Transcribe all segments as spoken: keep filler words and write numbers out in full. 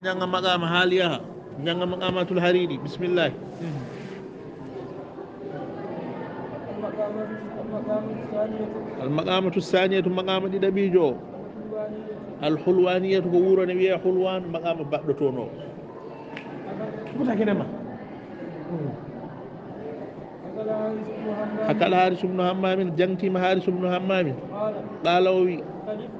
Jannga maqaama haali yaha. Jannga maqaamatul hariiri. Bismillah. المقامة المقامة الثانية Almaqaamatu saaniyatu, maqaama ɗiɗaɓiijo o. الحلوانية. Alhulwaaniyatu, ko wuro ne wiyee Hulwaan, maqaama baɗɗotoo no. Buta kene ma. فقال حارث بن همام Hakkal Haaris ibnu Hammaamin, jangtiima Haaris ibnu Hammaamin. قال Qaala o wi, خلفت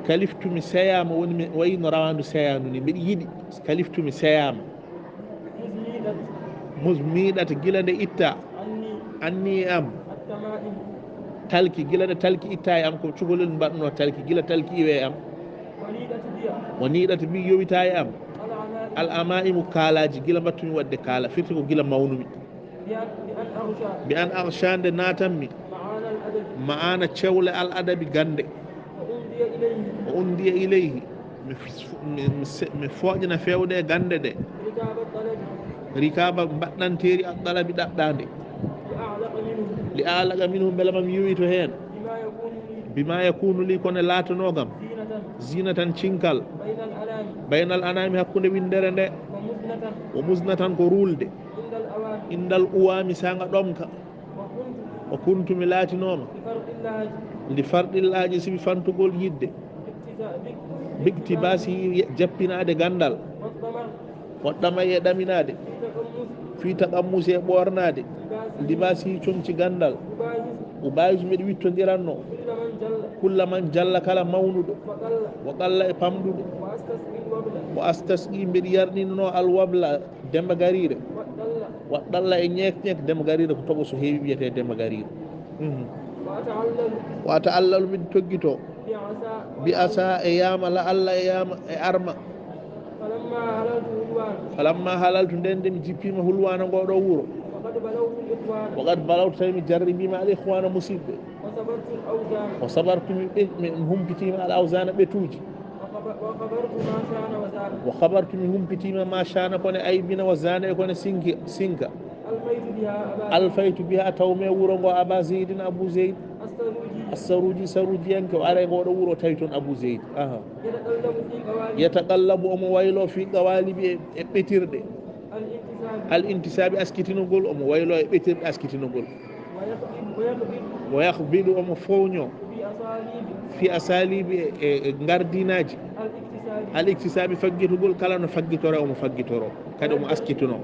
kaliftu mi seyaama, woni mi wayno rawaandu seyaandu ni, mbiɗa yiɗi. Kaliftu mi seyaama. مزميدت Mus miiɗata gila nde itta عني anni e am التمائم talki, gila nde talki itta e am, ko cukalel mbaɗno talki, gila talki iwe e am. وليدت بي Wa niiɗata bi yowita e am العمائم al amaimu kaalaaji, gila mbattumi waɗde kaala, firti ko gila mawnumi. بأن بأن أغشى Bi an arsha, nde naatanmi معاني الأدب ma'ana cewle al adabi gannde. وأمضي إليه O undiya ilayhi, mi f- mi- mi se- mi fooƴina feewde e gannde ɗe. ركاب الطلب Rikaaba mbaɗɗanteeri al ɗalabi ɗaɓɓaande. لأعلق منه Li alaqa minhu, mbela ma mi yowito heen. بما يكون لي Bima yakunu li, kono laatanoo kam زينة zinatan cinkal. بين الأنام Baynal anami, hakkunde winndere nde. ومزنة Wa muznatan, ko ruulde. عند الأوان Indal uwaami, saanga ɗomka. وكنت O kuntu, mi laatinooma. بفرط الله Li farɗillaaji, sibi fantugol yiɗde. باقتباس Biktibasi, jappinaade ganndal. والظمأ Waɗɗama e ɗaminaade. في تقمص Fii taqammusi, e ɓoornaade. لباسه Libasi, comci ganndal. أبايس Ubayis, mbiɗa wittondiranno. كل من جل Kulla man jalla, kala mawnuɗo. وقل Wa qalla, e pamɗuɗo. وأستسقي الوبل Wa astasqi, mbiɗa yarninoo alwabla, Demba Gariire. والضل Waɗɗalla e ñeek ñeek, Demba Gariire ko toɓo so heewi wiyetee Demba Gariire. Mhm. وأتعلل Wa ta'allalu, mbiɗa toggitoo. بعصا Bi asa, e yaama la Allah, e yaama e arma. فلما هللت هلوان Falamma halaltu, nden nde mi jippiima Hulwaana, ngoo ɗoo wuro. وقد بلوت الإخوان Wa qad balawtu, tawi mi jarribiima al ikhwaana, musiɓɓe. وصبرت الأوزان Wa sabartu, mi ɓe- mi mi humpitiima al awzana, ɓetuuji. وخب- وخبرت ما شان وزان Wa khabartu, mi humpitiima ma shana, ko ne aybina, wa zana, e ko ne sinki sinka. ألفيت بها أبا Alfaytu biha, taw mi e wuro ngo, Aba Zeydin, Abu Zeyd. السروجي Assaruji, Sarujiyanke, o ara e ngoo ɗoo wuro, o tawi toon Abu Zeyd. Aha. يتقلب في قوالب Yataqallabu, omo wayloo, fi qawalibi, e e ɓetirɗe. الانتساب Al intisabi, askitinogol, omo wayloo e ɓetirɗe askitinogol. ويخفض ويخفض Wa yakhbidu, omo fowñoo. بأساليب Fi asalibi, e e- e ngardinaaji. الاكتساب Al iktisabi, faggitugol, kala no faggitoroo, omo faggitoroo. Kadi omo askitinoo.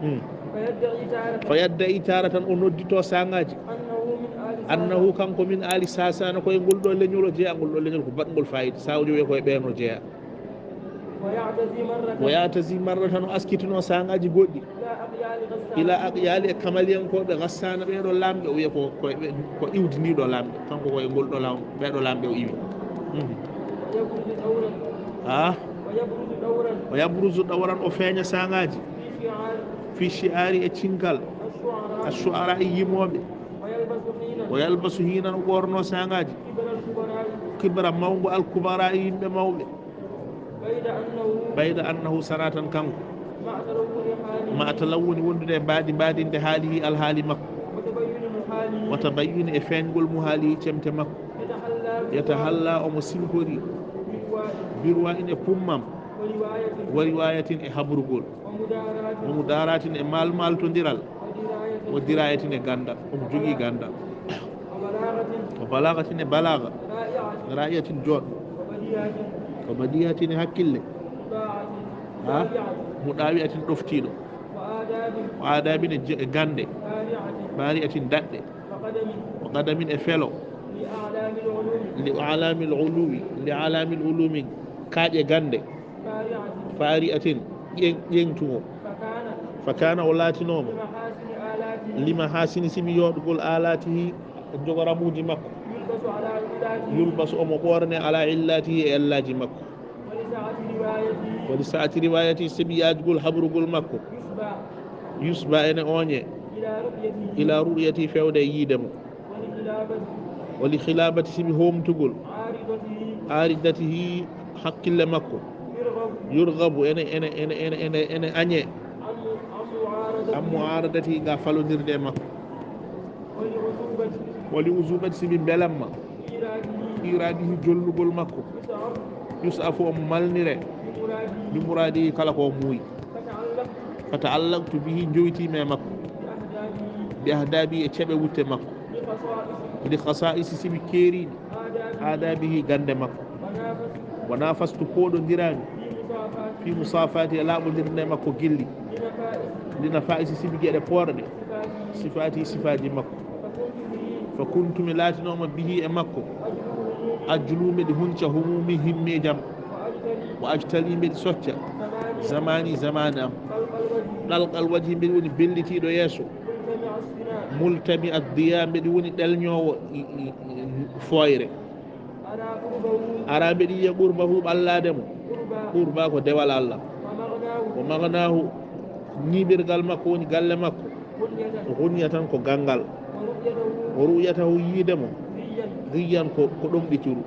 Hmm. فيدعي تارة Fa yadda i taratan, o nodditoo saangaaji. أنه من آل Annahu, kanko, min aali Sasana, ko e ngol ɗoo leñol o jeyaa, ngol ɗoo leñol ko baɗngol faayida, sawjo wiye ko e ɓeen o jeyaa. ويعتزي مرة Wa yatazi marratan, o askitinoo saangaaji goɗɗi. إلى أقيال غسان Ila aqyali, e kamaliyankooɓe Ghassana, ɓee ɗoo laamɓe, o wiye ko ko e ɓe- ko iwdiniiɗo laamɓe, kanko ko e ngol ɗoo laam ɓee ɗoo laamɓe o iwi. Mhm. ويبرز دورا Ah, ويبرز دورا o yabruzu ɗawran, o feeña saangaaji. في شعار Fi shi'ari, e cinkal الشعراء ashu'ara, e yimooɓe. ويلبس حينا O yalbasu hinan, o ɓoornoo saangaaji. كبر الكبراء Kibra, mawngo alkubara, e yimɓe mawɓe. بيد أنه Bayda annahu, sanatan kanko, مع تلون حاله ma talawuni, wondude e mbaadi mbaadinde haalihi, alhaali makko. وتبين محاله Wa tabayyuni, e feeñgol muhaalihi, cemte makko. يتحلى Yatahalla, omo sinkori. برواء Birwa in, e pummam. ورواية Wa riwayatin, e habrugol. ومداراة Wa mudaratin, e malmaltondiral. ودراية Wa dirayatin, e ganndal, omo jogii ganndal. وبلاغة Wa balagatin, e balaga. رائعة Ra'iyatin, jooɗɗo. وبديهة Wa badiyatin, e hakkille. مطاعة Ha? تابعة Muɗawi'atin, ɗoftiiɗo. وآداب Wa adabin, e je- e gannde. بارعة Bari'atin, daɗɗe. وقدم Wa qadamin, e felo. لأعلام العلوم Li alamil uluwi, li alamil ulumi, kaaƴe gannde. بارعة Fari'atin, ƴeŋ- ƴeŋtungo. فكان Fa kana, o laatinooma. بمحاسن آلاته Lima hasini, sibi yooɗugol, alatihi, jogoramuuji makko. يلبس على علاته Yulbasu, omo ɓoorne, ala illatihi, e ellaaji makko. ولسعة روايته Wa li sa'ati riwayati, sibi yaajugol habrugol makko. يسبى Yusba, ene ooñe. إلى رؤيته Ila ru'yati, fewde e yiide mo. ولخلابته Wa li khilabati, sibi hoomtugol. عارضته Aridatihi, hakkille makko. يرغب Yurgabu, ene ene ene ene ene ene añe. عن عن معارضته An mu'aradatihi, ga falondirde e makko. ولعذوبة Wa li uzubati, sibi mbelamma. إيراده Iradihi, jollugol makko. يسعف Yusafu, omo malnire. بمداراة Bi muraadi kala ko muuyi. Fa ta'allaqtu bihi, jowitiimi e makko. Bi ahdabi, e ceɓe wutte makko. Li khasaa'isi, sibi keeriiɗi. Adabihi, gannde makko. Wa nafastu, pooɗondiraami. Fi musafaati, e laaɓondirde makko gilli. Li nafaa'isi, sibi geɗe poorɗe. Sifaati, sifaaji makko. Fa kuntu, mi laatinooma bihi, e makko. Ajlu, mbeɗi hunca humumi, himmiijam. Wa ajtali, mbeɗi socca. Zamani, zamaane am. Ɗalqal wajhi, mbeɗi woni bellitiiɗo yeeso. Multami addiya, mbeɗi woni ɗelñoowo i, i, i, fooyre. Ara, mbeɗi yiya qurbahu, ɓallaade mo. Qurba ko dewal Allah. Wa magnaahu, ñiiɓirgal makko woni galle makko. Gunya tan ko ganngal. Wa ru'yatahu, yiide mo. Ghiyan ko, ko ɗomɗitiru.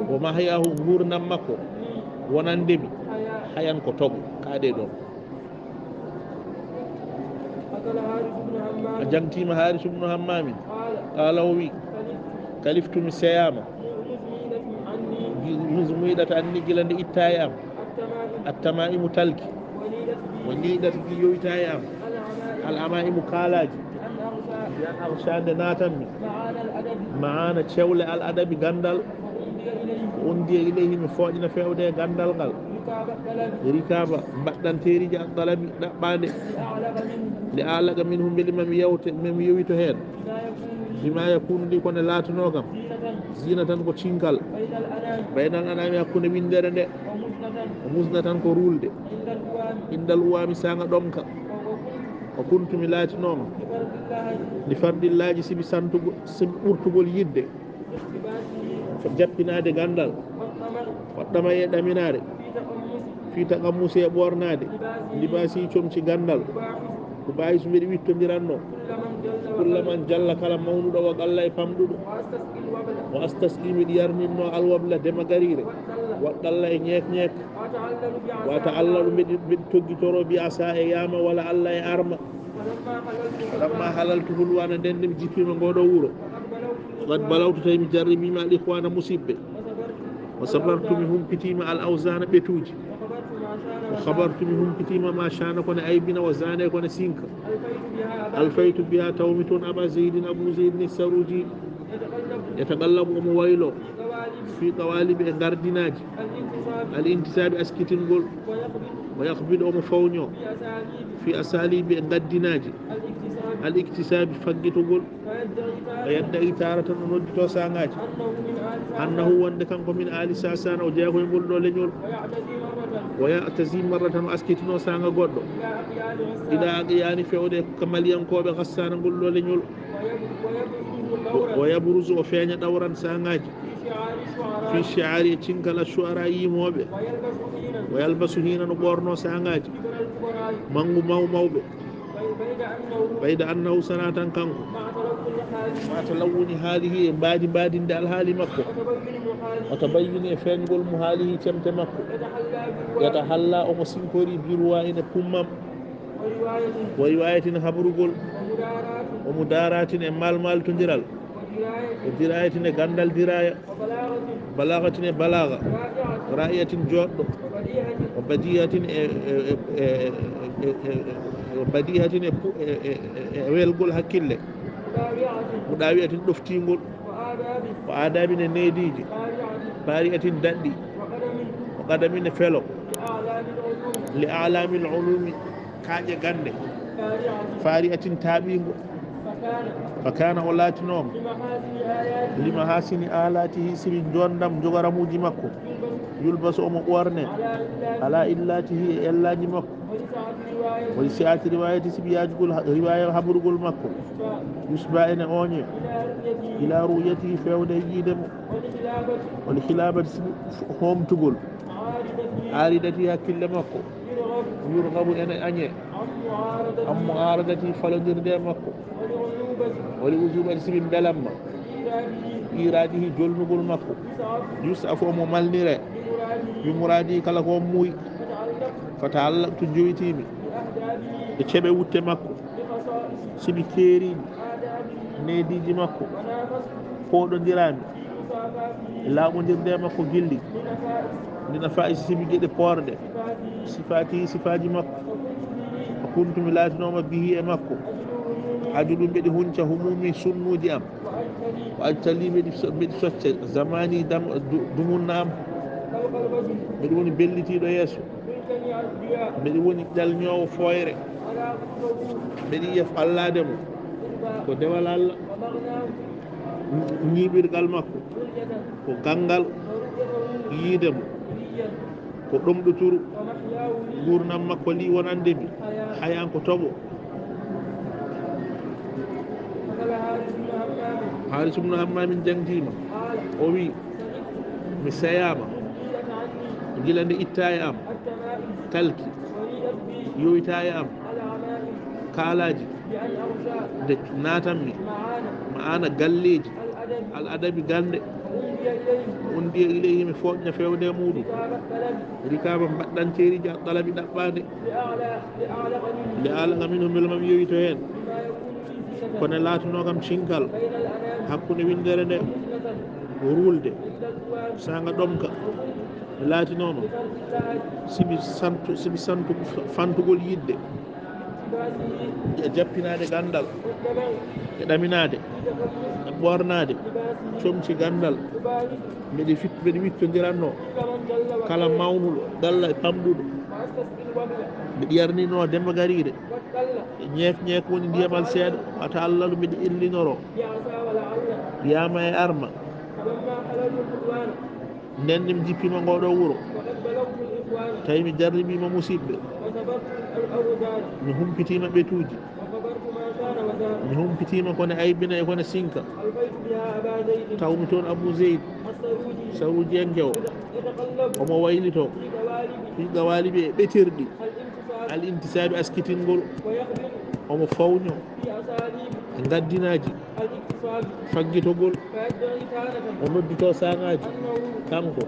Wa mahyaahu, nguurndam makko wonande mi. Hayan ko toɓo, kaɗe ɗon. A jangtiima Haaris ibnu Hammaamin. Qaala, o wi, kaliftu, mi seyaama. Muzmiɗata anni, gila nde itta e am. Attamaimu, talki. Wa liiɗat bi, yowita e am. Al amaimu, kaalaaji. Yan arsha, nde naatanmi. Maana cewle al adabi, ganndal. Undiya ilayhi, mi fooƴina feewde e ganndal ngal. Rikaaba, mbaɗɗanteeriiji al dalabi, ɗaɓɓaande. Li a'laqa minhu, mbeli mami yewte, mami yowito heen. Bima yakunu li, kono laatanoo kam. Zinatan, ko cinkal. Baynal anami, hakkunde winndere nde. Wa muznatan, ko ruulde. Indal uwami, saanga ɗomka. Wa kuntu, mi laatinooma. Li fardillaaji, sibi santugol, sibi ɓurtugol yiɗde. Jappinaade ganndal. Wa ɗama, e ɗaminaare. Fi taqammusi, e ɓoornaade. Libaasi, comci ganndal. Ubaahisu, mbeɗi wittondiranno. Kulla man jalla, kala mawnuɗo wa qalla e pamɗuɗo. Wa astasqi, mbeɗi yarninno alwabla, dema gariire. Wa qalla, e ñeek ñeek. Wa ta'allalu, mbeɗi, mbeɗi toggitoro bi asa, e yaama, wala Allah e arma. Falamma halaltu hulwana, nden nde mi jippiima ngoo ɗoo wuro. Qad balawtu, tawi mi jarribiima al ikhwana, musiɓɓe. Wa sabartu, mi humpitiima al awzana, ɓetuuji. Wa khabartu, mi humpitiima ma shana, kono aybina, wa zane, kono sinka. Alfaytu biha, tawmi toon Aba Zaydin, Abu Zaydin Saruji. Yataqallabu, omo waylo. Fi qawalibi, e gardinaaji. Al intisaabi, askitingol. Wa yakhbidu, omo fawño. Fi asalibi, e gaddinaaji. Al iktisaabi, faggitogol. O yadda i taaratan, o noddito saangaaji. Annahu, wonde kanko min aali Sasana, o jeyaa ko e ngol ɗoo leñol. O ya'tazi marratan, o askitino saanga goɗɗo. Ila aqyaani, feewde ka maliyankooɓe Ghassana ngol ɗoo leñol. O yabruzu, o feeña ɗawran saangaaji. Fi shi'ari, e cinkal ashu'ara yimooɓe. O yalbasu hiina, no ɓoorno saangaaji. Manngu maw mawɓe. Bayda annahu, sana tan kanko. Ma talawuni haalihi, e mbaadi mbaadinde alhaali makko. Wa tabayyuni, e feeñgol mo haalihi, cemte makko. Yatahalla, omo sinkori, birwa ene pummam. Wa riwayatin, habrugol. Wa mudaratin, e malmaltondiral. Wa dirayatin, e ganndal diraya. Balagatin, e balaga. Ra'iyatin, jooɗɗo. Wa badihatin, e, e, e, e, e, e, e, wa badihatin, e pu-, e, e, e, e welgol hakkille. Mudawi'atin, ɗoftingol. Wa adabin, e neediiji. Bari'atin, daɗɗi. Wa qadamin, e felo. Li a'lamil ulumi, kaaƴe gannde. Fari'atin, taaɓiingo. Fa kana, o laatinooma. Li mahasini alatihi, sibi njonndam jogoramuuji makko. Yulbasu, omo ɓoorne. Ala illatihi, e ellaaji makko. Wa li si'ati riwayati, sibi yaajugol ha-, riwaya habrugol makko. Yusba, ene ooñe. Ila ru'yatihi, feewde e yiide mo. Wa li khilabati, sibi f-, hoomtugol. Aridati, hakkille makko. Yurghabu, ene añe. An mu'aradati, falondirde e makko. Wa li uzubati, sibi mbelamma. Iradihi, jolnugol makko. Yus'afu, omo malnire. Bi muradi, kala ko on muuyi. Fa ta'allaqtu, jowitiimi. E ceɓe wutte makko. Sibi keeriiɗi. Neediiji makko. Pooɗondiraami. Laaɓondirde e makko gilli. Ndi nafa'i sibi geɗe poorɗe. Sifaati, sifaaji makko. Kuntu, mi laatinooma bihi, e makko. Ajuɗum, mbeɗi hunca humumi, sunnuuji am. Wa ajtali, mbeɗi so-, mbeɗi socca. Zamani, dam-, du-, dumunna am. Mbeɗi woni bellitiiɗo yeeso. Mbeɗi woni ƴalñoowo fooyre. Mbeɗi yiya fallaade mo. Ko dewal Allah. Ñiiɓirgal makko ko ganngal yiide mo, ko ɗomɗoturu. Nguurndam makko li wonande mi, hayaan ko toɓo. Haaris ibnu Hammaamin jangtiima, o wi, mi seyaama gila nde ittaa e am talki, yowita e am kaalaaji, nde naatanmi ma'ana galleeji al adabi gannde, undiya ilayhi, mi fooƴna feewde e muuɗum, rikaaba mbaɗɗanteeri ja ɗalabi ɗaɓɓaande, li a'laqa minhu, mbele ma mi yowito heen, kono laatunoo kam cinkal hakkunde winndere nde, ruulde saanga ɗomka. Mi laatinooma sibi santu, sibi santu, fantugol yiɗde, e jappinaade ganndal, e ɗaminaade, e ɓoornaade comci ganndal. Mbeɗe fit-, mbeɗe wittondiranno kala mawnuɗo galla e pamɗuɗo. Mbeɗe yarninoo Demba Gariire e ñeek ñeek woni ndiyamal seeɗa, wata Allah mbeɗe irlinoro yaama e arma. Nden mi jippiima ngoo ɗoo wuro, tawi mi jarribiima musiɓɓe, mi humpitiima ɓetuuji, mi humpitiima ko ne aybina e ko ne sinka. Tawmi toon Abu Zeyd, Saruujiyanke o, omo waylitoo fii qawaalibi e ɓetirɗi al intisaabi, askitingol, omo fawño e ngaddinaaji faggitogol. O nodditoo saangaaji, kanko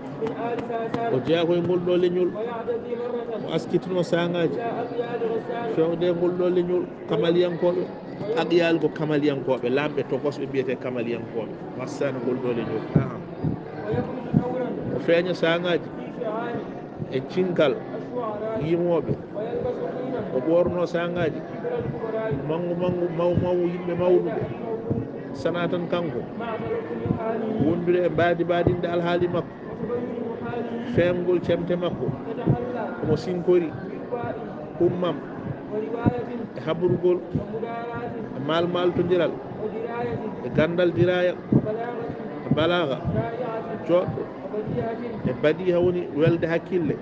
o jeyaa ko e ngol ɗoo leñol, o askitinoo saangaaji fewde e ngol ɗoo leñol kamaliyankooɓe. Aqyaal ko kamaliyankooɓe, laamɓe tokosɓe mbiyetee kamaliyankooɓe, wassana ngol ɗoo leñol. Ahan. O feeña saangaaji e cinkal yimooɓe. O ɓoornoo saangaaji manngu manngu, maw maw, yimɓe mawnuɓe. Sanaa tan kanko wondude e mbaadi mbaadinde alhaali makko, feeñgol cemte makko, omo sinkori ummam e habrugol, e maalmaaltondiral, e ganndal diraaya, e balaaga jooɗɗo, e badiiha woni welde hakkille,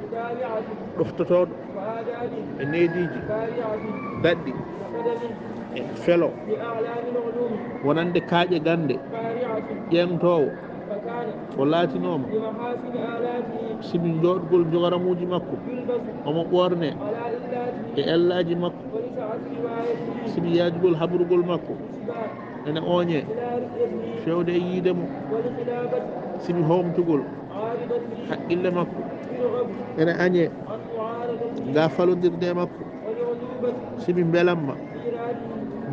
ɗoftotooɗo e neediiji daɗɗi, e felo wonande kaaƴe gannde, ƴeeŋtoowo. O laatinooma sibi njooɗgol jogaramuuji makko, omo ɓoornee e ellaaji makko, sibi yaajugol habrugol makko ene ooñee fewde e yiide mo, sibi hoomtugol haqqille makko ene añee ga falondirde e makko, sibi mbelamma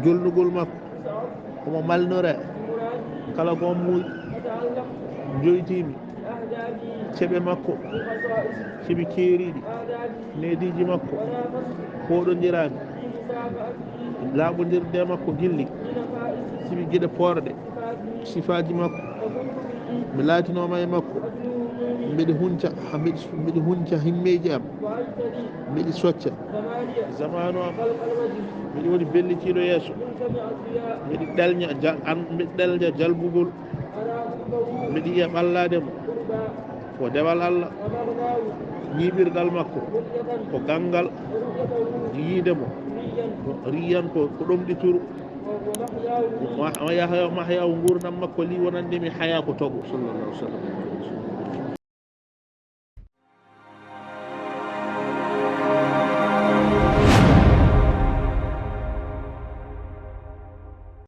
jolnugol makko. Omo malnora kala ko on muuyi. Joytiimi ceɓe makko, ceɓi keeriiɗi, neediiji makko, pooɗondiraami laaɓondirde e makko gilli, sibi geɗe poorɗe, sifaaji makko. Mi laatinooma e makko, mbeɗe hunca, mbeɗe, mbeɗe hunca himmeeji am, mbeɗe socca zamaanu am, mbeɗe woni bellitiiɗo yeeso, mbeɗe ɗelña ja-, an-, mbeɗe ɗelña jalbugol, mbeɗe yiya ɓallaade mo, ko dewal Allah, ñiiɓirgal makko ko ganngal yiide mo, riyan ko, ko ɗomɗituru. Mahya, mahya, nguurndam makko li wonande mi haya ko toɓo, sallallahu alaihi wasallam.